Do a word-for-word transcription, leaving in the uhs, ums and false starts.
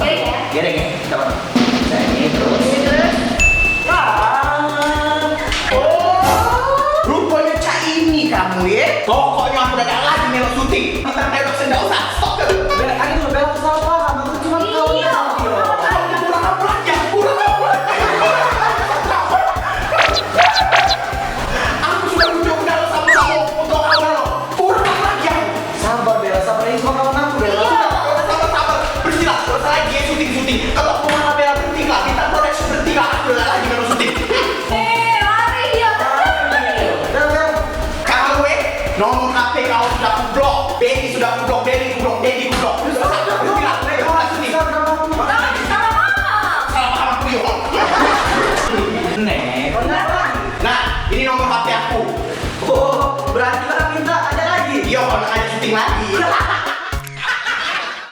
Gereng ya? Gereng ya? Coba. Nah, ini terus. Ini terus. Ah. Oh, rupanya cak ini kamu ya. Pokoknya aku dah tak lagi melok syuting. Minta melok sendal usah. Stop deh. Bel, tadi lu Bel salah paham. Aku cuma tahu. Iya. Kurang apa lagi? Kurang apa lagi? Aku sudah tunjuk ke dalam sama-sama untuk kau dalam. Kurang apa lagi aku? Sabar, Bel. Sabar, ini cuma kawan aku, Bel. Iya. Sabar, sabar. Berhentilah. Gak usah lagi ya syuting-syuting. Kalau aku marah, Bel, berhentilah. Bintang Production, berhentilah. Aku udah lagi kalau syuting. Eh, lari dia. Bel, Bel. Kalau, eh, nomor H P kau sudah kublok, Beli sudah kublok, Beli kublok, Beli kublok. Berhentilah. Berhentilah syuting. Salah paham. Salah paham aku, yo. Nih. Nah, ini nomor H P aku. Oh, berarti lah minta ada lagi. Iya, kalau nak ada syuting lagi.